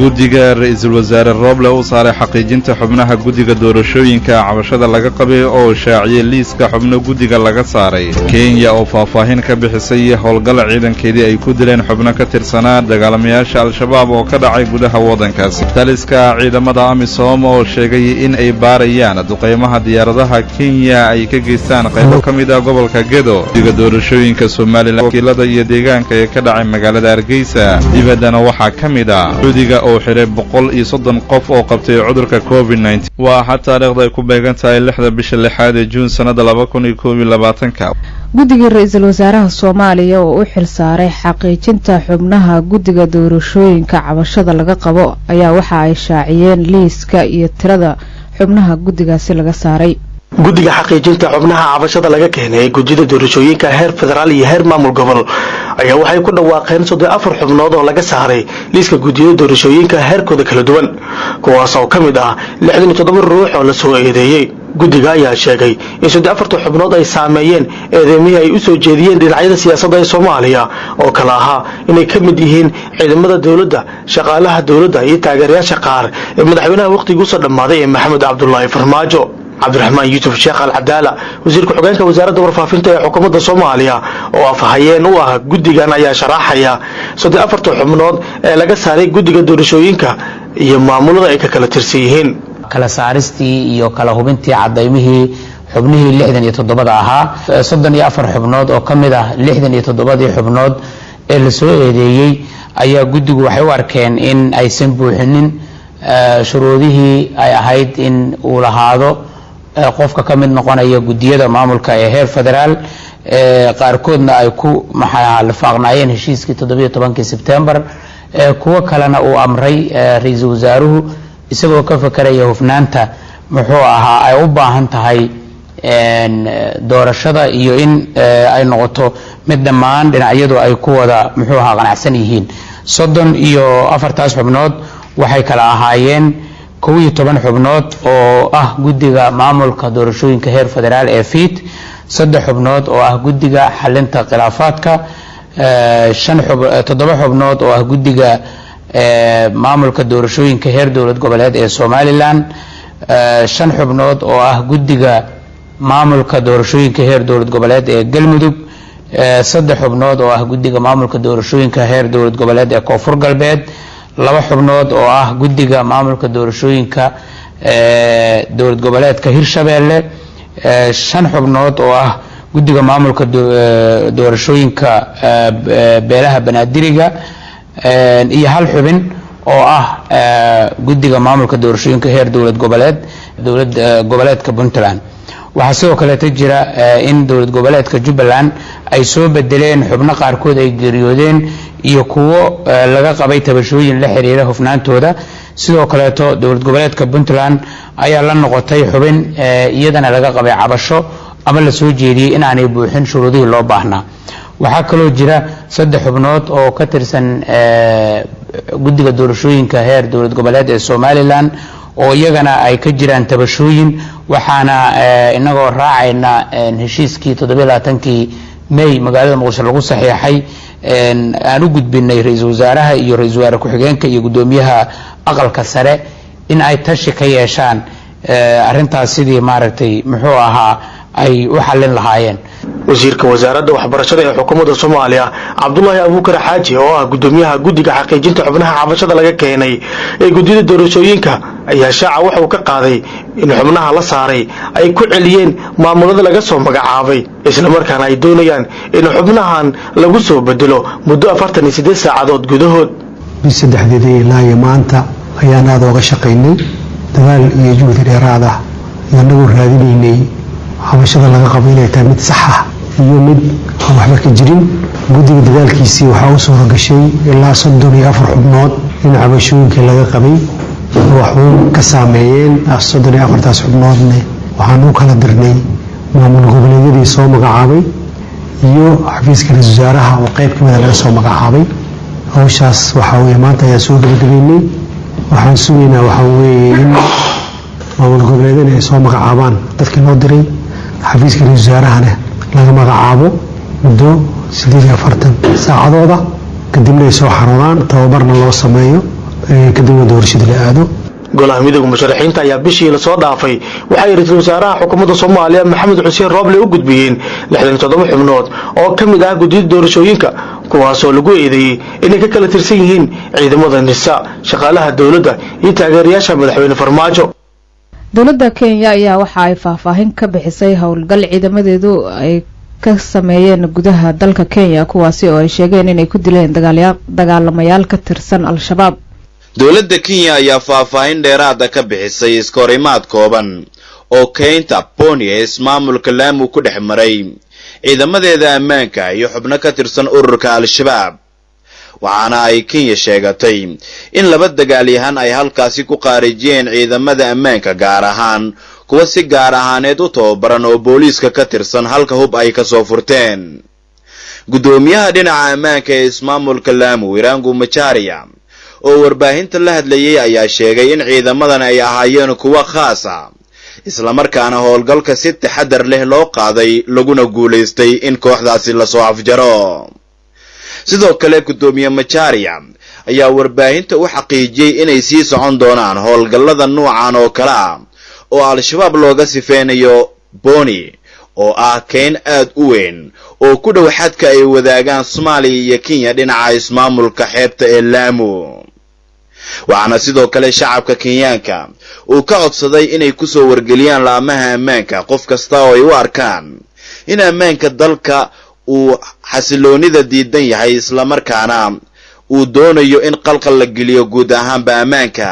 Guddiga ra-iisul wasaare Rooble u saaray xaqiijinta xubnaha guddiga doorashooyinka cabashada laga qabay oo shaaciyey liiska xubno guddiga laga saaray. Kenya oo faahfaahin ka bixisay howlgal ciidankeedii ay ku dileen xubno ka tirsanaa dagaalamayaasha Al-Shabaab oo ka dhacay gudaha waddankaasi. Taliska ciidamada AMISOM oo sheegay in ay baarayaan duqaymaha diyaaradaha Kenya ay ka geystaan qaybo ka mid ah gobolka Gedo. Guddiga doorashooyinka Somalilan, wakiilada iyo deegaanka ee ka dhacay magaalada Hargeysa. Dibaddana waxaa ka mid ah Sacuudiga oo xiray 130 qof oo qabtay cudurka COVID. Waa Axad, taariikhda ay ku beegan tahay 6da bisha lixaad ee Juun sanada 2021-ka. Guddiga ra-iisul wasaaraha Soomaaliya oo u xil saaray xaqiijinta xubnaha guddiga doorashooyinka cabashada laga qabo ayaa waxa ay shaaciyeen liiska iyo tirada xubnaha guddigaasi laga saaray. Guddiga xaqiijinta xubnaha cabashada laga keenay ee guddida doorashooyinka heer federaal iyo heer maamul gobol ayaa waxay ku dhawaaqeen 34 xubnood oo laga saaray liiska guddiyada doorashooyinka heerkooda kala duwan, kuwaas oo ka mid ah 67 ruux oo la soo eedeeyey. Guddiga ayaa sheegay in 34-ta xubnood ay saameeyeen eedeymihii ay u soo jeediyeen dhinacyada siyaasadda ee Soomaaliya, oo kale ahaa inay ka mid yihiin ciidamada dowladda, shaqaalaha dowladda iyo taageerayaasha qaar ee madaxweynaha wakhtigii usoo dhammaaday ee Maxamed Cabdulaahi Farmaajo. Cabdiraxmaan Yuusuf Sheekh Al Cadaala, wasiir ku-xigeenka wasaaradda warfaafinta ee xukuumadda Soomaaliya oo afhayeen u ah guddigan, ayaa sharaxaya 34-ta xubnood ee laga saaray guddiga doorashooyinka iyo maamulada ay ka kala tirsan yihiin. Kala saaristii iyo kala hubintii cadaymihii xubnihii 67-da ahaa, 34 xubnood oo ka mid ah 67-dii xubnood ee la soo eedeeyey ayaa guddigu waxay u arkeen in aysan buuxinin shuruudihii ay ahayd in uu lahaado qofka ka mid noqonaya guddiyada maamulka ee heer federaal, qaarkoodna ay ku maxaa lifaaqnaayeen heshiiskii 17-kii Sebtembar, kuwo kalena uu amray ra-iisul wasaaruhu isagoo ka fekeraya hufnaanta muxuu ahaa ay u baahan tahay doorashada iyo in ay noqoto mid dhammaan dhinacyadu ay ku wada muxuu ahaa qanacsan yihiin. 34-taas xubnood waxay kala ahaayeen 11 xubnood oo ah guddiga maamulka doorashooyinka heer federaal ee FIIT, 3 xubnood oo ah guddiga xalinta khilaafaadka, shan 7 xubnood oo ah guddiga maamulka doorashooyinka heer dowlad goboleed ee Somaliland, 5 xubnood oo ah guddiga maamulka doorashooyinka heer dowlad goboleed ee Galmudug, 3 xubnood oo ah guddiga maamulka doorashooyinka heer dowlad goboleed ee Koonfur Galbeed, 2 xubnood oo ah guddiga maamulka doorashooyinka dowlad goboleedka Hirshabeelle, 5 xubnood oo ah guddiga maamulka doorashooyinka beelaha Banaadiriga iyo 1 xubin oo ah guddiga maamulka doorashooyinka heer dowlad goboleed dowlad goboleedka Puntland. Waxaa sidoo kaleeto jira in dowlad goboleedka Jubbaland ay soo bedeleen xubno qaarkood ay geeriyoodeen iyo kuwo laga qabay tabashooyin la xiriira hufnaantooda. Sidoo kaleeto dowlad goboleedka Puntland ayaa la noqotay xubin iyadana laga qabay cabasho ama la soo jeediyey in aanay buuxin shuruudihii loo baahnaa. Waxaa kaloo jira 3 xubnood oo ka tirsan guddiga doorashooyinka heer dowlad goboleed ee Somaliland oo iyagana ay ka jiraan tabashooyin, waxaana inagoo raacayna heshiiskii 27-kii May magaalada Muqdisho lagu saxiixay aan u gudbinay ra-iisul wasaaraha iyo ra-iisul wasaare ku-xigeenka iyo guddoomiyaha aqalka sare in ay tashi ka yeeshaan arrintaas sidii maaragtay muxuu ahaa ay u xallin lahaayeen. Wasiirka wasaaradda waxbarashada ee xukuumadda Soomaaliya, Cabdulaahi Abuukar Xaaji, oo ah guddoomiyaha guddiga xaqiijinta xubnaha cabashada laga keenay ee guddida doorashooyinka, ayaa shaaca wuxuu ka qaaday in xubnaha la saaray ay ku celiyeen maamulada laga soo magacaabay, islamarkaana ay doonayaan in xubnahan lagu soo bedelo muddo 48 saacadood gudahood. Bis saddexdeedii ilaa iyo maanta ayaan aada ooga shaqaynay dadaal iyo juhdi dheeraad ah iyo annagoo raadinaynay cabashada laga qabo inay tahay mid sax ah iyo mid aan waxba ka jirin. Guddiga dadaalkiisii waxaa u suura gashay ilaa 34 xubnood in cabashooyinkii laga qabay waxuun ka saameeyeen. 34-taas xubnoodne waxaan u kala dirnay maamul goboleedyadii soo magacaabay iyo xafiiska ra-iisul wasaaraha oo qayb ka mida laga soo magacaabay. Hawshaas waxaa weye maanta ayaan soo gabagabaynay. Waxaan sugaynaa waxaa weeye in maamul goboleedyada ay soo magacaabaan dadkii loo diray, xafiiska ra-iisul wasaarahana laga magacaabo muddo 48 saacadooda kadibna ay soo xaroodaan, tababarna loo sameeyo. Kadibna doorashada la aado. Golaha Midooda Musharaxiinta ayaa bishii lasoo dhaafay waxay ra-iisul wasaaraha xukuumadda Soomaaliya Maxamed Xuseen Rooble u gudbiyeen 67 xubnood oo ka mid ah guddiyada doorashooyinka, kuwaasoo lagu eedeeyey inay ka kala tirsan yihiin ciidamada NISA, shaqaalaha dowladda iyo taageerayaasha Madaxweyne Farmaajo. Dowladda Kenya ayaa waxa ay faahfaahin ka bixisay howlgal ciidamadeedu ay ka sameeyeen gudaha dalka Kenya, kuwaasi oo ay sheegeen inay ku dileen dagaalamayaal ka tirsan Al-Shabaab. Dowladda Kenya ayaa faahfaahin dheeraada ka bixisay iskahorimaad kooban oo keynta Poni ee ismaamulka Laamu ku dhex maray ciidamadeeda ammaanka iyo xubno ka tirsan ururka Al-Shabaab. Waxaana ay Kenya sheegatay in laba dagaalyahan ay halkaasi ku qaarijiyeen ciidamada ammaanka, gaar ahaan kuwa si gaar ahaaneed u tababaran oo booliiska ka tirsan, halka hub ay kasoo furteen. Guddoomiyaha dhinaca ammaanka ee ismaamulka Laamu, Irangu Macharia, oo warbaahinta la hadlayay ayaa sheegay in ciidamadan ay ahaayeen kuwo khaas ah, islamarkaana howlgalka si taxadar leh loo qaaday, laguna guulaystay in kooxdaasi lasoo afjaro. Sidoo kale, guddoomiye Macharia ayaa warbaahinta u xaqiijiyey inay sii socon doonaan howlgallada nuucan oo kale ah oo Al-Shabaab looga sifeynayo Boni, oo ah keyn aad u weyn oo ku dhow xadka ay wadaagaan Soomaaliya iyo Kenya dhinaca ismaamulka xeebta ee Laamu. Waxaana sidoo kale shacabka Kenyaanka uu ka codsaday inay kusoo wargeliyaan laamaha ammaanka qof kasta oo ay u arkaan in ammaanka dalka uu xasiloonida diidan yahay, islamarkaana uu doonayo in qalqal la geliyo guud ahaanba ammaanka.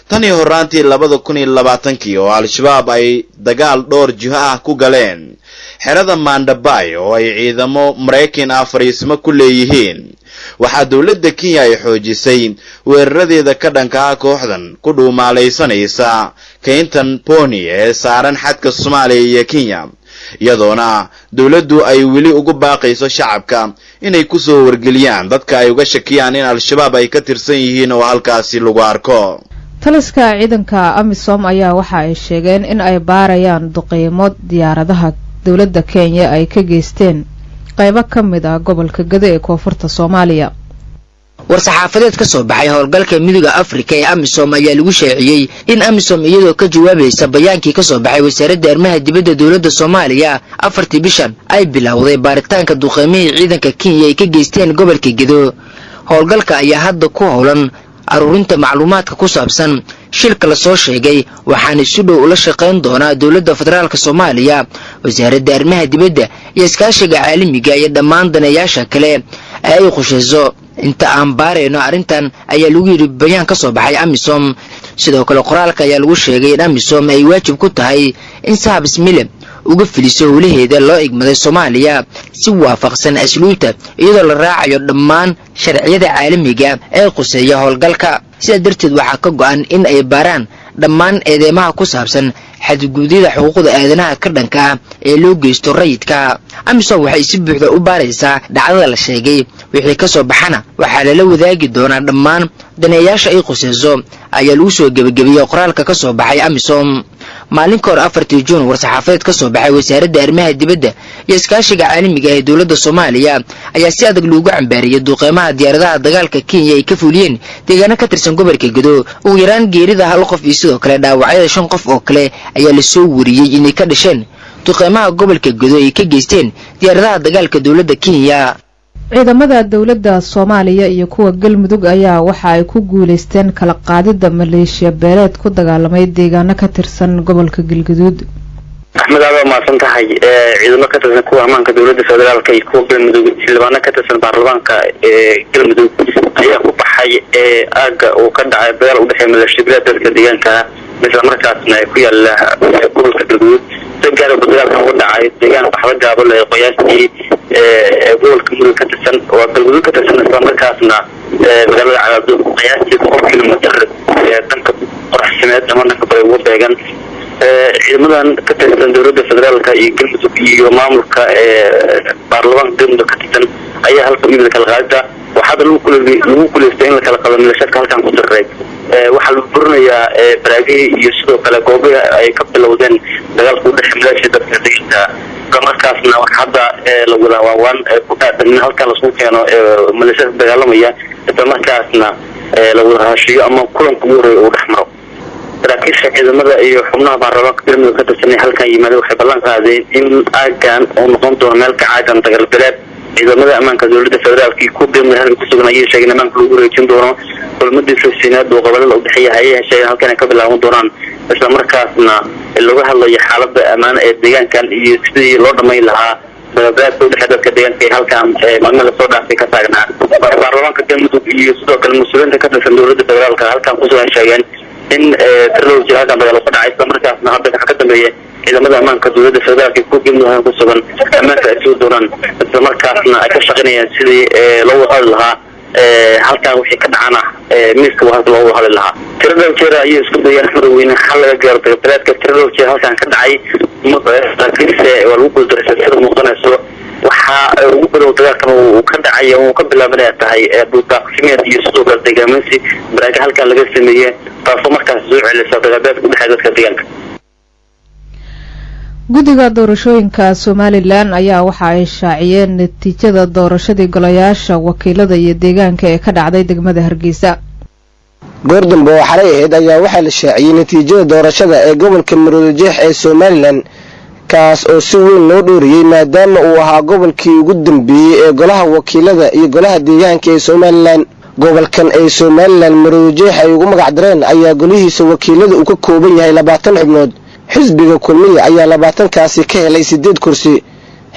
Tan iyo horraantii 2020-kii oo Al-Shabaab ay dagaal dhowr jiho ah ku galeen xerada Mandabay oo ay ciidamo Maraykan ah fariisimo ku leeyihiin, waxaa dowladda Kenya ay xoojisay weeraradeeda ka dhanka ah kooxdan ku dhuumaalaysanaysa keyntan Poni ee saaran xadka Soomaaliya iyo Kenya, iyadoona dowladdu ay weli ugu baaqayso shacabka inay kusoo wargeliyaan dadka ay uga shakiyaan in Al-Shabaab ay ka tirsan yihiin oo halkaasi lagu arko. Taliska ciidanka AMISOM ayaa waxa ay sheegeen in ay baarayaan duqeymo diyaaradaha dowladda Kenya ay ka geysteen qaybo ka mid ah gobolka Gado ee koonfurta Soomaaliya. War-saxaafadeed ka soo baxay howlgalka Midooda Afrika ee AMISOM ayaa lagu shaaciyey in AMISOM, iyadoo ka jawaabaysa bayaankii ka soo baxay Wasaaradda Arrimaha Dibadda dowladda Soomaaliya 4-tii bishan, ay bilowday baaritaanka duqeymihii ciidanka Kenya ay ka geysteen gobolka Gedo. Howlgalka ayaa hadda ku howlan aruurinta macluumaadka ku saabsan shilka lasoo sheegay, waxaana si dhow ula shaqayn doonaa Dowladda Federaalka Soomaaliya, Wasaaradda Arrimaha Dibadda iyo Iskaashiga Caalamiga iyo dhammaan daneeyaasha kale ee ay khushayso inta aan baarayno arrintan, ayaa lagu yidhi bayaan ka soo baxay AMISOM. Sidoo kale, qoraalka ayaa lagu sheegay in AMISOM ay waajib ku tahay in si habsami leh uga fuliso howlaheeda loo igmaday Soomaaliya si waafaqsan asluubta, iyadoo la raacayo dhammaan sharciyada caalamiga ee quseeya howlgalka. Sidaa darteed, waxaa ka go'an in ay baaraan dhammaan eedeymaha ku saabsan xadgududyada xuquuqda aadanaha ka dhanka ah ee loo geysto rayidka. AMISOM waxay si buuxda u baaraysaa dhacdada la sheegay, wixii ka soo baxana waxaa lala wadaagi doonaa dhammaan daneeyaasha ay khuseyso, ayaa lagu soo gebagabeeyey qoraalka ka soo baxay AMISOM. Maalin ka hor, 4-tii Juun, war-saxaafadeed ka soo baxay Wasaaradda Arrimaha Dibadda iyo Iskaashiga Caalamiga ee dowladda Soomaaliya ayaa si adag loogu cambaariyey duqeymaha diyaaradaha dagaalka Kenya ay ka fuliyeen deegaano ka tirsan gobolka Gedo. Ugu yaraan geerida hal qof iyo sidoo kale dhaawacyada shan qof oo kale ayaa lasoo wariyey inay ka dhasheen duqeymaha gobolka Gedo ay ka geysteen diyaaradaha dagaalka dowladda Kenya. Ciidamada dowladda Soomaaliya iyo kuwa Galmudug ayaa waxa ay ku guuleysteen kala qaadida maleeshiya beeleed ku dagaalamay deegaano ka tirsan gobolka Galgaduud. Axmed, aad waa mahadsan tahay. Ciidamo ka tirsan kuwa ammaanka dowladda federaalka iyo kuwa Galmudug, xildhibaano ka tirsan baarlamaanka ee Galmudug ayaa ku baxay aagga uu ka dhacay dagaal udhexeeya maleeshiya beeleed dadka deegaanka, islamarkaasna ku yaala gobolka Galgaduud. Si gaar ah dagaalkan uga dhacay deegaan Baxda Gaabo leh, qiyaastii gobolka Mudug ka tirsan, waa Galgaduud ka tirsan, islamarkaasna magaalada Cadaado qiyaastii 100 kilomitir dhanka qoraxsimeed ama dhanka bari ugu beegan. Ciidamadan ka tirsan dowladda federaalka iyo Galmudug iyo maamulka baarlamaanka Galmudug ka tirsan ayaa halka u yimid kala qaadida. Waxaada lagu guuleystay in la kala qado maleeshiyaadka halkan ku diriray. Waxaa la burinayaa baraagihii iyo sidoo kale goobihii ay ka bilowdeen dagaalka u dhexey maleeshiya dadka deegaanka, islamarkaasna waxa hadda la wadaa waawaan ku aadan in halkan lasugu keeno maleeshiyaadka dagaalamaya, islamarkaasna La wada heshiiyo ama kulanka ugu horreeya uu dhex maro saraakiisha ciidamada iyo xubnaha baarlamaanka Galmudug ka tirsan ee halkan yimaada, waxay ballan qaadeen in aaggan uu noqon doono meel ka caagan dagaalbeeleed. Ciidamada ammaanka dowladda federaalka iyo kuwa Galmudug halkan ku sugan ayay sheegeen ammaanka lagu wareejin doono. Kulmadii fasiinaad oo gobolada u dhexeeya ayay sheegeen halkan ay ka bilaaban doonaan, isla markaasna looga hadlayo xaaladda ammaan ee deegaankan iyo sidii loo dhamayn lahaa dagaalbeeleedka udhexeeya dadka deegaanka ee halkan maalmaha lasoo dhaafay ka taagnaa. Waxay baarlamaanka Galmudug iyo sidoo kale mas-uuliyiinta ka tirsan dowladda federaalka halkan ku sugan sheegeen in tirada jir halkan dagaal ka dhacay, isla markaasna hadda waxa ka dambeeya ciidamada ammaanka dowladda federaalka iyo kuwa Galmudug halkan ku sugan ammaanka ay soo doonaan, isla markaasna ay ka shaqaynayaan sidii loo wada hadli lahaa halkan wixii ka dhacana miiska halka loogu hadli lahaa. Tirada jeer ayay isku dayeen, Axmed Weyne, xal laga gaaro dagaalbeeleedka tirada jeer halkan ka dhacay, laakiinse waa lagu guuldareystay. Sida muuqanayso, waxa ugu badow dagaalkan uu ka dhacay uu ka bilaabanaya tahay dhuldaaqsimeed iyo sidoo kale deegaaminsi baraaga halkan laga sameeyey, taasoo markaas soo celisa dagaalbeeleedka udhexeeya dadka deegaanka. Guddiga doorashooyinka Somalilan ayaa waxa ay shaaciyeen natiijada doorashadii golayaasha wakiilada iyo deegaanka ee ka dhacday degmada Hargeysa. Goor dambe oo xalay ahayd ayaa waxaa la shaaciyey natiijada doorashada ee gobolka Maroodijeex ee Somalilan, kaas oo si weyn loo dhooriyey maadaama uu ahaa gobolkii ugu dambeeyey ee golaha wakiilada iyo golaha deegaanka ee Somalilan. Gobolkan ee Somalilan Maroodijeex ay ugu magac dareen ayaa golihiisa wakiilada uu ka kooban yahay 20 xubnood. Xisbiga Kulmiya ayaa 20-kaasi ka helay 8 kursi,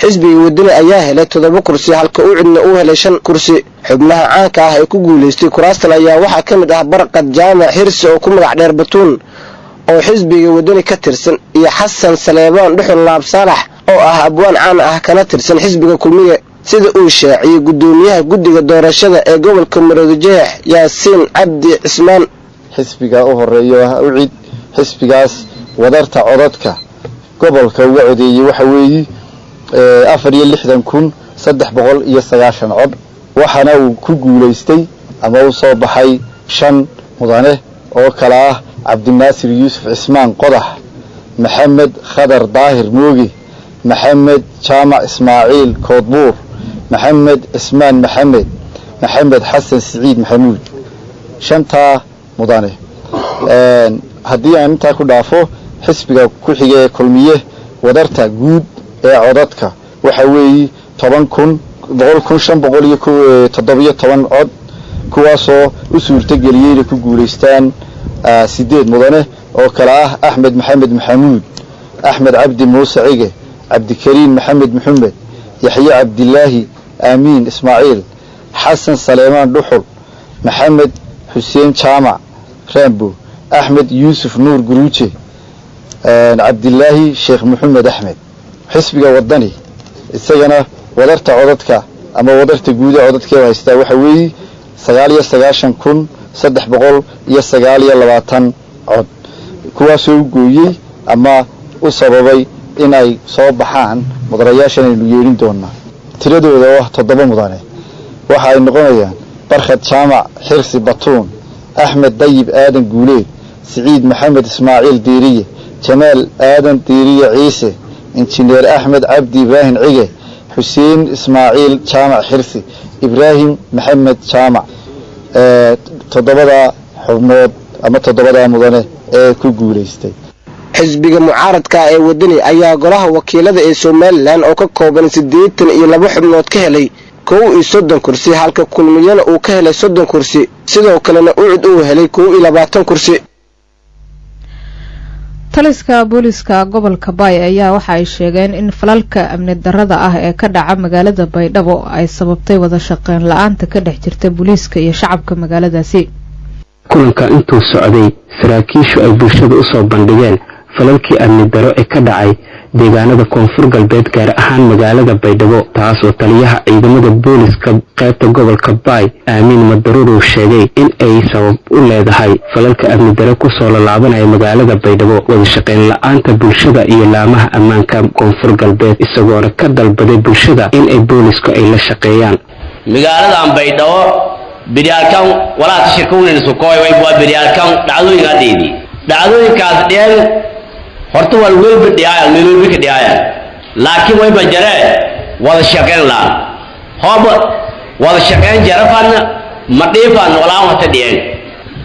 xisbiga Wadani ayaa helay 7 kursi, halka Ucidna uu helay 5 kursi. Xubnaha caanka ah ee ku guulaystay kuraastan ayaa waxaa ka mid ah Barqad Jaamac Xirsi oo ku magac dheer Batuun oo xisbiga Wadani ka tirsan, iyo Xasan Saleebaan Dhuxul Laab Saalax oo ah abwaan caan ah kana tirsan xisbiga Kulmiye, sida uu shaaciyey guddoomiyaha guddiga doorashada ee gobolka Maroodijeex, Yaasiin Cabdi Cismaan. Xisbiga u horeeya ah Ucid, xisbigaas wadarta codadka gobolka uga codeeyey waxa weeye 64,390 cod, waxaana uu ku guulaystay ama u soo baxay 5 mudane oo kala ah Cabdinaasir Yuusuf Cismaan Qodax, Maxamed Khadar Daahir Mooge, Maxamed Jaamac Ismaaciil Koodbuur, Maxamed Cismaan Maxamed, Maxamed Xasan Siciid Maxamuud. Shantaa mudane haddii aan intaa ku dhaafo, xisbiga ku xiga ee Kulmiye wadarta guud ee codadka waxa weeye 10,100,517 cod, kuwaasoo u suurtageliyey inay ku guulaystaan 8 mudane oo kale ah Axmed Maxamed Maxamuud, Axmed Cabdi Muuse Cige, Cabdikariin Maxamed Maxamed, Yaxye Cabdilaahi Aamiin Ismaaciil, Xasan Saleemaan Dhuxul, Maxamed Xuseen Jaamac Raambo, Axmed Yuusuf Nuur Guruuje, Cabdilaahi Sheekh Maxamed Axmed. Xisbiga Wadani isagana wadarta codadka ama wadarta guud ee codadkeeda haystaa waxa weeye 99,329 cod, kuwaasoo u gooyey ama u sababay in ay soo baxaan mudanayaashan aynu yeelin doonaa tiradooda oo ah 7 mudane. Waxa ay noqonayaan Barkhad Jaamac Xirsi Batuun, Axmed Dayib Aadan Guuleed, Siciid Maxamed Ismaaciil Diiriye, Jamaal Aadan Diiriye Ciise, Injineer Axmed Cabdi Ibraahim Cige, Xuseen Ismaaciil Jaamac Xirsi, Ibraahim Maxamed Jaamac. Toddobada xubnood ama toddobadaa mudane ee ku guulaystay. Xisbiga mucaaradka ee Wadani ayaa golaha wakiilada ee Somalilan oo ka kooban 82 xubnood ka helay 31 kursi, halka Kulmiyana uu ka helay 30 kursi, sidoo kalena Ucud uu helay 21 kursi. Taliska booliska gobolka Baay ayaa waxa ay sheegeen in falalka amni darada ah ee ka dhaca magaalada Baydhabo ay sababtay wada shaqeyn la-aanta ka dhex jirta booliiska iyo shacabka magaaladaasi. Kulanka intuu socday, saraakiishu ay bulshada usoo bandhigeen falalkii amni daro ee ka dhacay deegaanada Koonfur Galbeed, gaar ahaan magaalada Baydhabo, taasoo taliyaha ciidamada booliska qaybta gobolka Baay, Aamiin Madaruur, sheegay in ay sabab u leedahay falalka amni daro kusoo lalaabanaya magaalada Baydhabo wada shaqayn la-aanta bulshada iyo laamaha ammaanka Koonfur Galbeed, isagoona ka dalbaday bulshada in ay boolisku ay la shaqeeyaan. Magaaladan Baydhabo biryaalkan walaa tashirkuwnaynsukooy waa biryaalkan dhacdooyinkaa dheedi dhacdooyinkaas dheen horta waa welba dhiyaaya meelwelba ka dhiyaaya, laakiin wayba jaree wada shaqayn la'aan hooba wada shaqayn jarafana. Ma dhiifaan walaan hata dhiyeen.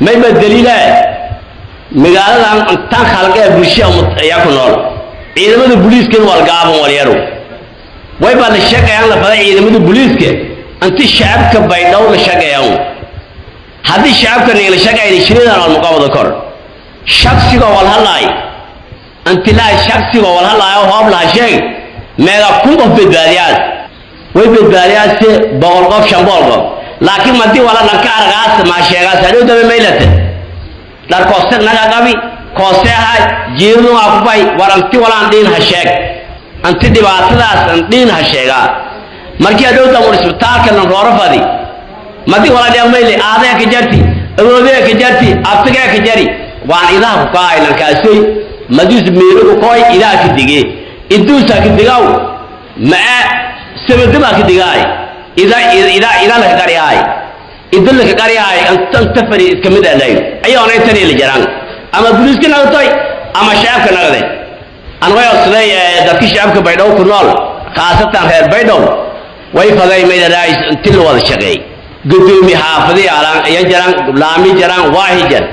Mayba daliila magaaladan intaan khalqee bulshada ayaa ku nool. Ciidamada booliiska walgaaban walyaru way baa la shaqeeyaan, la faday ciidamada booliiska inti shacabka Baydhabo la shaqeeyaan. Haddii shacabka la shaqeeyay shiridan wal muqaabada kor shaksiga wal hadlaay, inti laa shaksiga wal hadlaay hoob laha sheeg, meega kun qof badbaadiyaas way badbaadiyaase, 100 qof, 500 qof. Laakiin madii wala dhanka aragaas ma sheegaas, hadhow dambe maylate dhar koose naga qabi koose ahay jiidadu waa ku bay war. Anti walaan dhiin ha sheeg, anti dhibaatadaas an dhiin ha sheegaa. Markii hadhow damur isbitaalka lan rooro fadi, madi wala dhiyan mayle aadaya ka jarti, awoodaya ka jarti, abtigaya ka jari, waan idaha ku kaay lankaasay madiis meelo ku koy idaha ka dige iduusa ka digaw maa sabadama ka digaay ida ida ida la qariyaay idin la qariyaay anta fari iska mid alay ayoona intani la jaraan ama booliiska nagatoy ama shacabka nagade. An way codsaday dadka shacabka Baydhabo ku nool, khaasatan reer Baydhabo, way faday maydarays inti la wada shaqeey gudoomi xaafadii alaan iya jaraan laami jaraan waahi jar.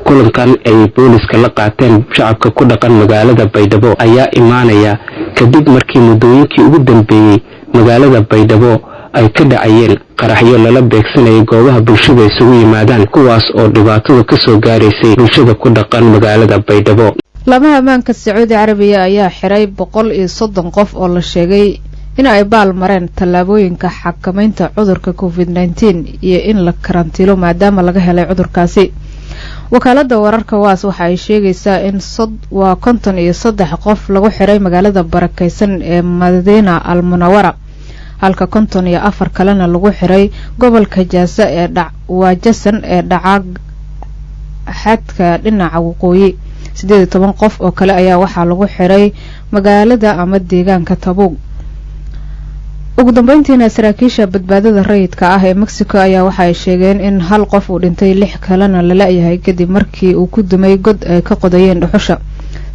Kulankan ay booliska la qaateen shacabka ku dhaqan magaalada Baydhabo ayaa imaanaya kadib markii muddooyinkii ugu dambeeyey magaalada Baydhabo ay ka dhacayeen qaraxyo lala beegsanayay goobaha bulshada isugu yimaadaan, kuwaas oo dhibaatadu ka soo gaaraysay bulshada ku dhaqan magaalada Baydhabo. Laamaha ammaanka Sacuudi Carabiya ayaa xiray 130 qof oo la sheegay in ay baal mareen tallaabooyinka xakameynta cudurka COVID-19 iyo in la karantiilo maadaama laga helay cudurkaasi. Wakaalada wararka WAS waxa ay sheegaysaa in waa 53 qof lagu xiray magaalada barakeysan ee Madiina Al Munawara, halka 54 kalena lagu xiray gobolka Jaasa ee waa Jasan ee dhaca xadka dhinaca waqooyi. 18 qof oo kale ayaa waxaa lagu xiray magaalada ama deegaanka Tabuug. Ugu dambeyntiina, saraakiisha badbaadada rayidka ah ee Mexico ayaa waxa ay sheegeen in hal qof uu dhintay, lix kalena la la-yahay kadib markii uu ku dumay god ay ka qodayeen dhuxusha.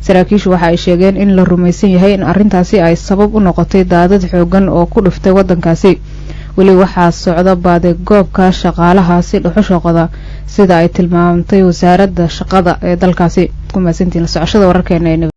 Saraakiishu waxa ay sheegeen in la rumaysan yahay in arrintaasi ay sabab u noqotay daadad xoogan oo ku dhuftay waddankaasi. Weli waxaa socda baadi goobka shaqaalahaasi dhuxusha qoda, sida ay tilmaamtay wasaaradda shaqada ee dalkaasi. Ku mahadsantihiin la socoshada wararkeena ee.